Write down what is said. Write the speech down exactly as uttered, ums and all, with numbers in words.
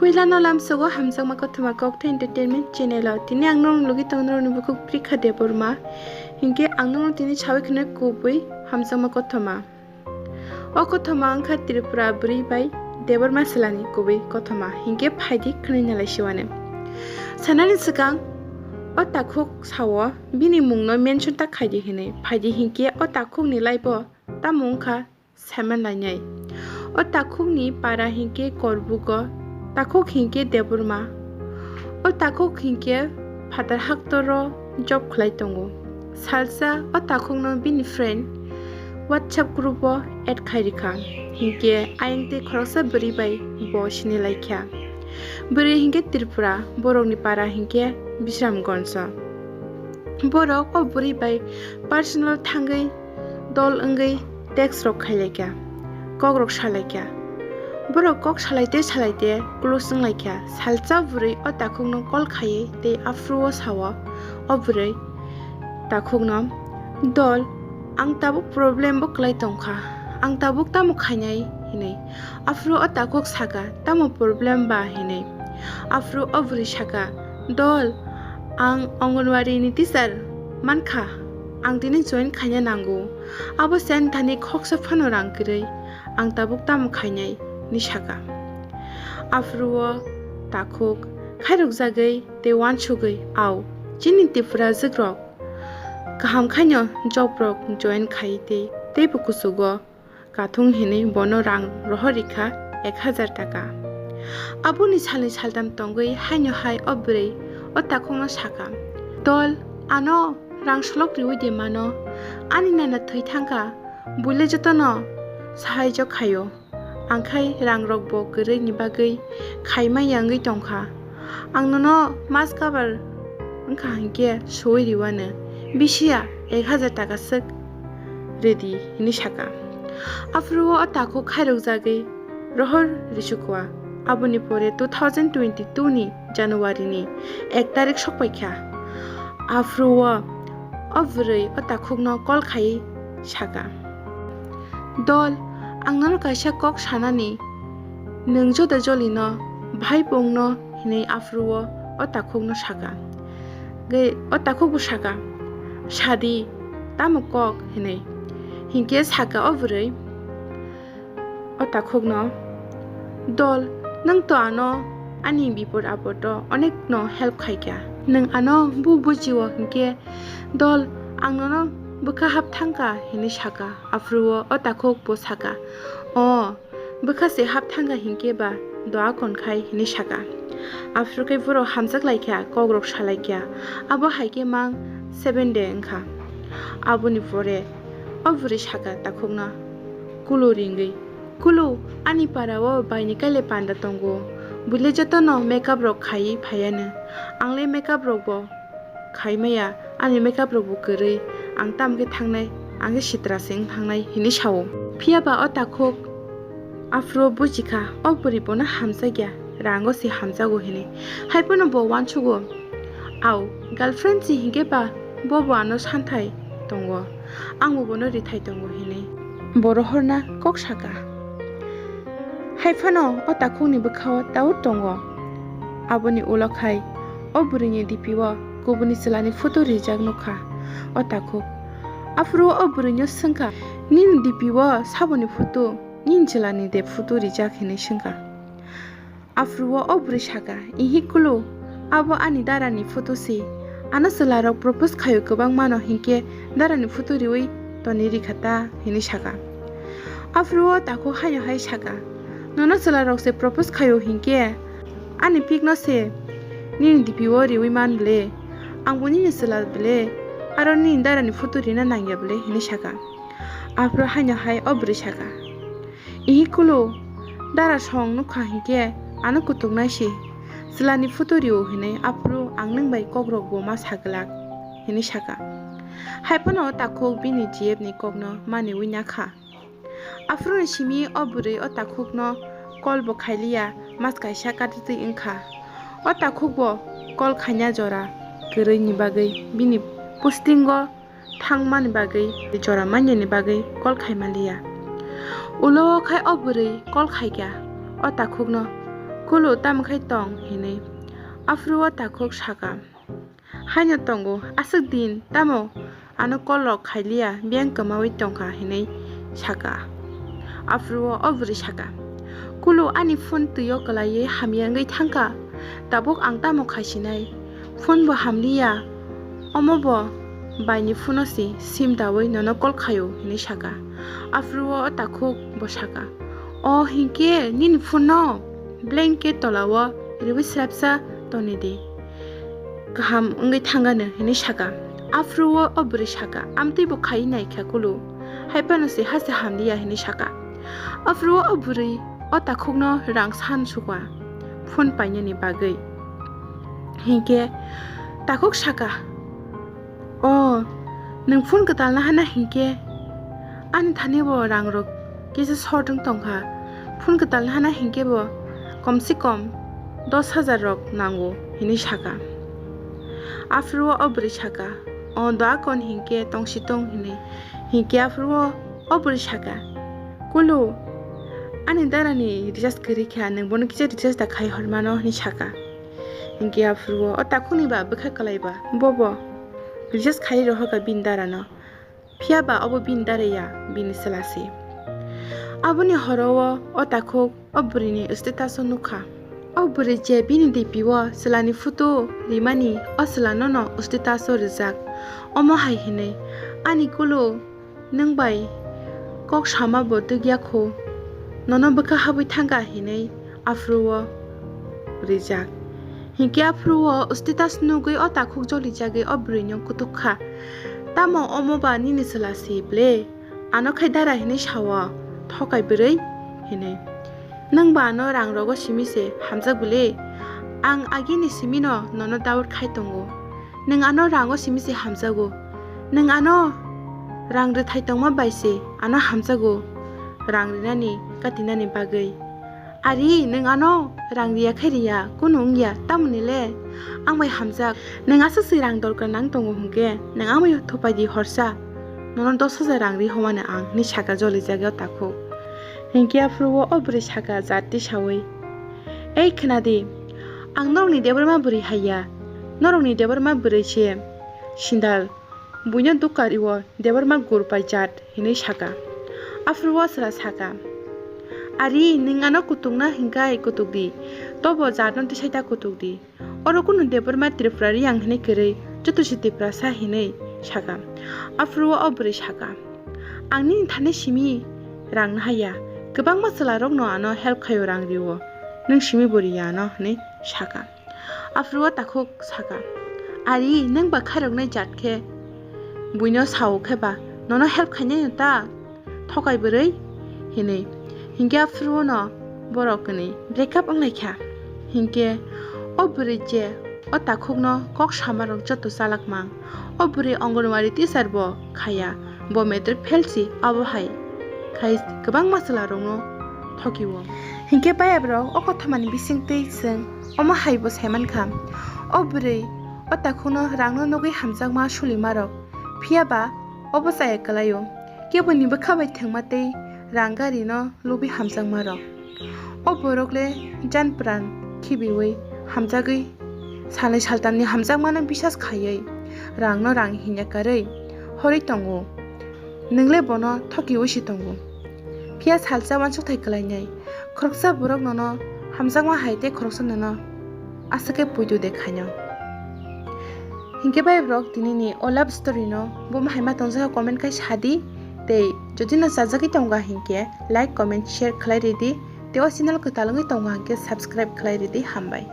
Puilano lamsogo hamjakma kothoma Kokthai Entertainment channel o. Tini ang nong logi tong norokni bukhuk Prikha Debbarma. Hinkhe ang nong tini sawi khwnai kubui hamjakma kothoma. O kothoma wngkha Tripura bwrwi bai Debbarma silani kubui kothoma. Hinkhe phaidi khwnai nalai siwani. Sanani swkang o takhuk sao bini mungno mention ta khaidi hinwi. Phaidi hinkhe o takhukni life o tamo wngkha saiman lainai. O takhukni para hinkhe Korbugo, takhuk hinkhe Debbarma. O takhuk hinkhe phatar haktoro job khlai tongo. Salsa o takhukno bini friend WhatsApp group o add khai rikha. Hinkhe ayang tei khoroksa bwrwi bai bo sini laikha. Bwrwi hinkhe Tripura, borokni para hinkhe Bisramganj o. Borok o bwrwi bai personal thangwi dol wngwi text rok khailaikha, kok rok salaikha. Borok kok salaite salaite close wnglaikha. Salsa bwrwi o takhukno call khaiwi tei aphuru o sao o bwrwi takhukno, "Dol, ang tabuk problem bo kwlai tongkha, ang tabuk tamo khainai?" hinwi. Aphuru o takhuk saka, "Tamo problem ba?" hinwi. Aphuru o bwrwi saka, "Dol, ang Anganwadi ni teacher mankha, ang tini join khaina nango. Abo sen thani khoksa phano rang kwrwi, ang tabuk tamo khainai?" hinwi saka. Aphuru o takhuk khairokjagwi tei uansugwi, "Au, chini Tripura jwkrok kaham khaino job rok join khai tei teibo kuchugo kathung," hinwi bono rang rohor rikha ek hajar taka. Aboni salni saltam tongwi haino hai o bwrwi o takhukno saka, "Dol, ano rang solok riwi de mano, ani nana thwi thangkha, buile jotono sahaijo khaio, angkhai rang rokbo kwrwini bagwi khaimaya wngwi tongkha. Ang nono mas kabar wngkha hinkhe suwi riwano, bisiya ek hajar taka swk ridi," hinwi saka. Aphuru o takhuk khairokjagwi rohor risukwa. Aboni pore two thousand twenty-two ni January ni ek tarik sokpaikha. Aphuru o, o bwrwi o takhukno call khaiwi saka, "Dol, ang nono kaisa kok sanani, nwng joda jolino, bhai bongno," hinwi aphuru o, o takhukno saka. Ge-, o takhukbo saka, "Sadi, tamo kok?" hinwi. Hinkhe saka o bwrwi o takhukno, "Dol, nwng to ano ani bipod apodo onekno help khaikha. Nwng ano bu bujio hinkhe, dol, ang nono bwkha hap thangkha," hinwi saka. Aphuru o, o takhuk bo saka, "O, bwkha se hap thangkha hinkhe ba doa konkhai," hinwi saka. Aphuru khe borok hamjak laikha, kokrok salaikha. Abo hai khe mang seven day wngkha. Aboni pore o bwrwi saka takhukno, kulu ringwi, "Kulu, ani para o baini kaile panda tongo. Buile jotono makeup rok khaiwi phaiano. Ang le makeup rok bo khaimaya, ani makeup rok bo kwrwi. Ang tamo khe thangnai, ang khe sitra se wng thangnai," hinwi sao. Phiya ba o takhuk aphuru bujikha, o bwrwi bono hamjakya, rango se hamjago hinwi. Hai phano bo uansugo, "Au, girlfriend se hinkhe ba bo bo ano santhai tongo, ang bo bono rithai tongo," hinwi bo rohorna kok saka. Hai phano o takhukni bwkhao doubt tongo. Aboni ulo khai o bwrwini D P o kubuni chwlani photo rijak nukha o takhuk. Aphuru o bwrwino swngkha, "Nini D P o saboni photo, nini chwlani de photo rijak?" hinwi swngkha. Aphuru o bwrwi saka, "Ihi kulu, abo ani darani photo se. Ano chwlarok propose khaio kwbangmano, hinkhe darani photo riwi toni rikha ta?" hinwi saka. Aphuru o takhuk haino hai saka, "Nono chwlarok se propose khaio hinkhe ani pic no se nini D P o riwi man bwle? Angbo nini chwla bwle, aro nini darani photo rina nangya bwle?" hinwi saka. Aphuru haino hai o bwrwi saka, "Ihi kulu, dara song nukha hinkhe ano kutuknai se, chwlani photo rio hinwi, aphuru ang nwng bai kokrok bo ma sa glak," hinwi saka. Hai phano o takhuk bini G F ni kokno maniwi nakha. Aphuru ni simi o bwrwi o takhukno call bo khailiya, mas kaisa katitwi wngkha. O takhuk bo call khaina jora kwrwini bagwi bini posting o thangmani bagwi, jora manjani bagwi call khaimaliya. Ulo khai o bwrwi call khaikha o takhukno, "Kulu, tamo khai tong?" hinwi. Aphuru o takhuk saka, "Haino tongo, aswk din tamo ano call rok khailiya, biyang kwmawi tongkha," hinwi saka. Aphuru o bwrwi saka, "Kulu, ani phone twi o kwlaiwi hamya wngwi thangkha, tabuk ang tamo khaisinai? Phone bo hamliya, omo bo baini phone o si sim dawi nono call khaio," hinwi saka. Aphuru o takhuk bo saka, "O hinkhe nini phone no blanket tola o riwi srapsa toni di, kaham wngwi thangano," hinwi saka. Aphuru o bwrwi saka, "Amtwi bo khaiwi naikha kulu, hai phano se hase hamliya," hinwi saka. Aphuru o bwrwi o takhukno rang san sukha phone painani bagwi. Hinkhe takhuk saka, "O, nwng phone kwtal nahana hinkhe ani thani bo rang rok kisa short wng tongkha. Phone kwtal nahana hinkhe bo kom se kom dos hajar rok nango," hinwi saka. Aphuru o bwrwi saka, "O, doa kon hinkhe tongsi tong," hinwi. Hinkhe aphuru o bwrwi saka, "Kulu, ani dara ni recharge kwrwi kha, nwng bono kisa recharge da khai hor mano," hinwi saka. Hinkhe aphuru o takhukni ba bwkha kwlai ba, bobo recharge khai rohorkha bini dara no. Phiya ba obo bini dara ya, bini chwla se. Aboni horo o, o takhuk o bwrwi ni status o nukha. O bwrwi je bini D P o chwla ni photo rimani, o chwla no no status o rijak. Omo hai hinwi, "Ani kulu, nwng bai kok sama bo tugya kho, nono bwkha habwi thangkha," hinwi aphuru o rijak. Hinkhe aphuru o status nugwi o takhuk jolijagwi o bwrwi no kutuk kha, "Tamo omo ba nini chwla se ble? Ano khai dara hinwi sao, thokai bwrwi," hinwi. "Nwng ba ano rang rogo simi se hamjak bwle? Ang agini simi no nono doubt khai tongo. Nwng ano rango simi se hamjago. Nwng ano rang rwthai tongma bai se ano hamjago rang rinani, katinani bagwi. Ari, nwng ano rang riya khai riya, kunu wngya, tamoni le ang bai hamjak. Nwng aswk se rang dorkar nang tongo hwnkhe, nwng ang bai thupai di horsa. Nono dos hajar rang ri homani ang," hinwi saka jolijagwi o takhuk. Hinkhe aphuru o, o bwrwi saka jat tisawi, "Ei khna di, ang norokni Debbarma bwrwi hai ya, norokni Debbarma bwrwi se sindal, buino dukari o Debbarma gur pai jat," hinwi saka. Aphuru o chwla saka, "Ari, nwng ano kutukna hinkhai kutuk di, tobo jat no tisai ta kutuk di. Oro kunu Debbarma Tripura Riyang hinwi kwrwi, joto se Tiprasa," hinwi saka. Aphuru o bwrwi saka, "Ang nini thani simi rang nahaya, kwbangma chwla rokno ano help khaio, rang rio, nwng simi bo riya ano," hinwi saka. Aphuru o takhuk saka, "Ari, nwng ba khairoknai jat khe buino sao khe ba nono help khainai no ta? Thokai bwrwi," hinwi. Hinkhe aphuru no borok kwnwi break up wnglaikha. Hinkhe o bwrwi je o takhukno kok samarok joto chalak mang, o bwrwi Anganwadi teacher bo khaya, bo matric fail si, abo hai khai kwbangma chwla rokno thokio. Hinkhe bayap rok o kothomani bisingtwi chwng omo hai bo saimankha, o bwrwi o takhukno rangno nugwi hamjakma sulimarok, phiya ba obo chaya kwlaio, keboni bwkha bai thwngma tei rang gari no lubwi hamjakmarok. O borok le jan pran khibiwi hamjagwi, salnwi saltamni hamjakmano bisas khaiwi rangno rang hinya karwi horwi tongo. Nwng le bono thokiwi se tongo. Phiya salsa uansukthai kwlainai, khoroksa borok nono hamjakma hai tei khoroksa nono aswk khe puitu de khaino. Hinkhe bai borok tinini o love story no buma hai ma tongjak comment khai sadi, tei jodi no chajagwi tongo hinkhe like, comment, share khlai ridi, tei o channel kwtal wngwi tongo hinkhe subscribe khlai ridi, hambai.